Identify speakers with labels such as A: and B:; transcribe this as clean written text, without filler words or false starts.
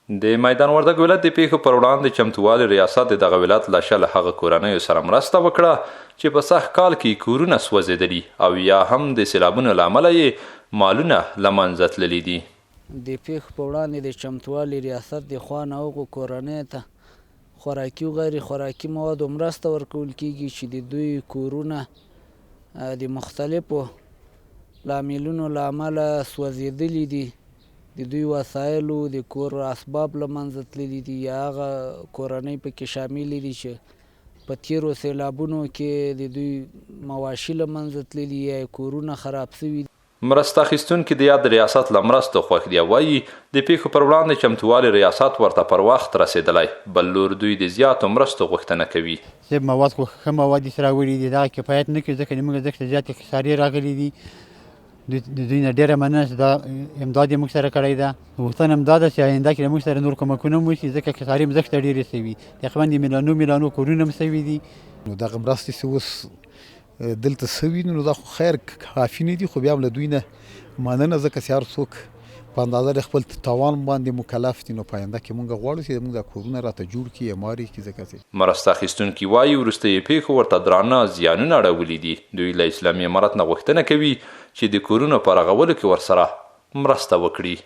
A: د میدان وردګ ولایت د پیښو پر وړاندې چمتووالي ریاست د دغه ولایت له 20 هغه کورنیو سره مرسته وکړه چې په سږ کال کې کورونه سوځېدلي او یا هم د سیلابونو له امله یې مالونه له منځه تللي دي.
B: د پیښو په وړاندې د چمتووالي ریاست د خوا نه هغو کورنیو ته خوراکي او غیر خوراکي موادو مرسته ورکول کیږي چې د دوی کورونه د مختلفو لاملونو له امله سوځېدلي دي. د دوی وسایل او د کور اسباب له منځه تللي دي یا هغه کورنۍ پکې شاملې دي چې په تیرو سیلابونو کې د دوی مواشي له منځه تللي یا یې کورونه خراب شوي دي.
A: مرسته اخیستونکي د یاد ریاست له مرستو خوښ دي او وايي، د پېښو پر وړاندې چمتووالي ریاست ورته پر وخت رسېدلی، بل لور دوی د زیاتو مرستو غوښتنه کوي.
C: صیب مواد خو ښه مواد دي چې راوړي دي، دغه کفایت نه کوي ځکه د موږ زښته زیاتې خسارې راغلي دي. د دوی نه ډېره مننه چې دا امداد یې موږ سره کړی ده. غوښتنه هم دا ده چې آینده کې له موږ سره نور کومکونه هم وشي، ځکه خسارې هم زښته ډېرې سوي، تقریبا د میلانو میلانو کورونه هم سوي دي.
D: نو دغه مرستې چې اوس دلته سوي نو دا خو خیر کافي نه دي، خو بیا هم له دوی نه مننه، ځکه چې هر څوک په اندازه د خپل توان باندې مکلف دي. نو په آینده کې مونږ غواړو چې موږ دا کورونه راته جوړ کړي، امار یې کړي، ځکه چې
A: مرسته اخیستونکي وايي، وروستیو پېښو ورته درانه زیانونه اړولي دي. دوی له اسلامي امارت نه غوښتنه کوي چې د کورونو په رغولو کې ورسره مرسته وکړي.